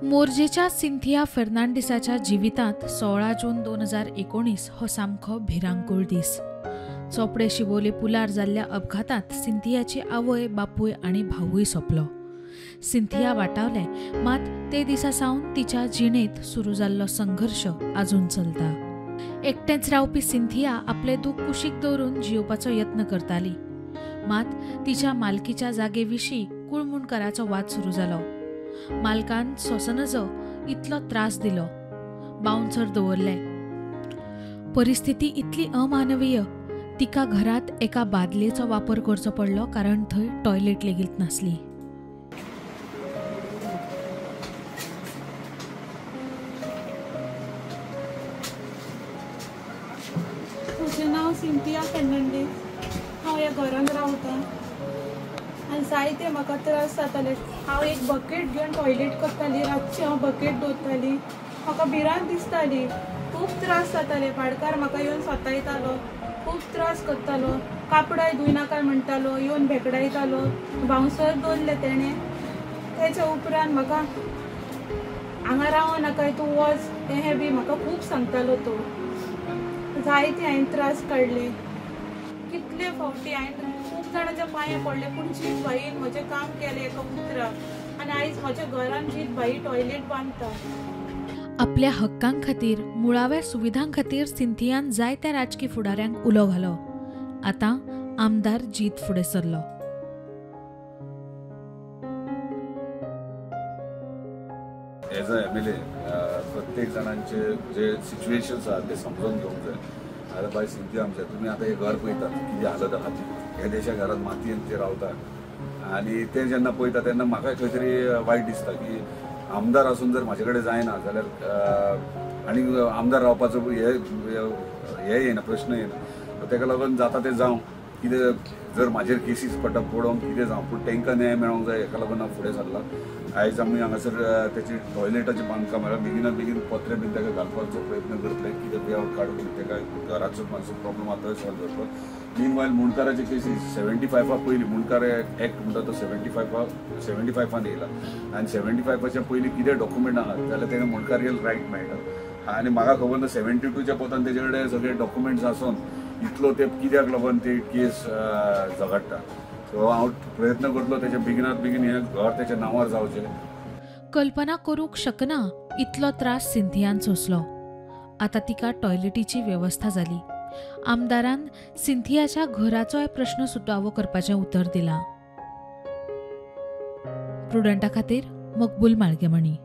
मोरजेच्या Cynthia फेर्नांडीसाच्या जिवितांत 16 जून 2019 हो सामको भिरांकूळ दीस. चोपडे शिवोले पुलार जाल्ल्या अपघातांत सिंथियाची आवय, बापूय आनी भावूय सोंपलो. सिंथिया वाटावलें, मात ते दिसा सावन तिच्या जिणेंत सुरू जाल्लो संघर्श आजून चलता. एकटेंच रावपी सिंथिया आपलें दूख कुशीक दवरून जियोवपाचो यत्न करताली, मात तिच्या मालकीच्या जागे विशीं कुळमुणकाराचो वाद सुरू जालो. मालकान सोंसनजो इतलो त्रास दिलो, बाउन्सर दवरले. परिस्थिती इतली अमानवीय, तिका घरात एका बादलेचो वापर करचो पडलो कारण थंय टॉयलेट लेगीत नासली. म्हजें नांव सिंथिया फेर्नांडीस. हांव ह्या घरान रावता आनी जायते म्हाका त्रास जाताले. हांव एक बकेट घेवन टॉयलेट करताली, रातची हांव बकेट दवरताली. म्हाका भिरांत दिसताली, खूब त्रास जाताले. भाडकार म्हाका येवन सतायतालो, खूब त्रास करतालो. कापडाय धुयनाका म्हणटालो, येवन भेकडायतालो. बाउन्सर दवरले तेणें. तेच्या उपरांत म्हाका हांगा रावो नाका, तूं वच, हें बी म्हाका खूब सांगतालो तो. जायते हांवें त्रास काडले. कितले फावटी हांवें खूब जाणांच्या पांये पडले, पूण जीत भाईन म्हजें काम केलें एका उतराक आनी आयज म्हज्या घरान जीत भाई टॉयलेट बांदता. आपल्या हक्कां खातीर, मुळाव्या सुविधां खातीर सिंथियान जायत्या राजकी फुडाऱ्यांक उलो घालो. आतां आमदार जीत फुडें सरलो. एज अ एमएलए प्रत्येक जाणांचे जे सिच्युएशन्स आसा ते समजून घेवंक जाय. आरे बाय सिंथिया आमचें, तुमी आतां हें घर पळयतात कितें हालत आहा ती, ह्या देशा घरांत मातयेन ते रावता आनी ते जेन्ना पळयता तेन्ना म्हाका खंय तरी वायट दिसता की आमदार आसून जर म्हाजे कडेन जायना जाल्यार आनी आमदार रावपाचो हे येना, प्रश्न येना. तेका लागून जाता तें जावं, कितें जर म्हाजेर केसीस पडटा पडोवंक कितें जावं, पूण तांकां न्याय मेळोंक जाय हेका लागून हांव फुडें सरलां. आयज आमी हांगासर तेची टॉयलेटाचें बांदकाम म्हळ्यार बेगिनात बेगीन पत्रे बीन ताका घालपाचो प्रयत्न करतले, कितें वे आवट काडून ताका घराचो मातसो प्रॉब्लम आतां सॉल्व करपाक. मीन वायल मुंडकाराचे केसीस 75 पयलीं, मुंडकार एक्ट म्हणटा तो 75 येयला आनी 75 पयलीं कितें डॉक्युमेंट आहात जाल्यार ताका मुंडकारियल रायट मेळटा. आनी म्हाका खबर ना 72च्या पोतान तेजे कडेन सगळे डॉक्युमेंट्स आसून इतलो ते कित्याक लागून ती केस झगडटा. सो हांव प्रयत्न करतलो तेच्या बेगिनात बेगीन हें घर तेच्या नांवार जावचें. कल्पना करूंक शकना इतलो त्रास सिंथियान सोंसलो. आतां तिका टॉयलेटीची वेवस्था जाली. आमदारान सिंथियाच्या घराचोय प्रश्न सुटावो करपाचें उतर दिलां. प्रुडंटा खातीर मकबूल माळगेमणी.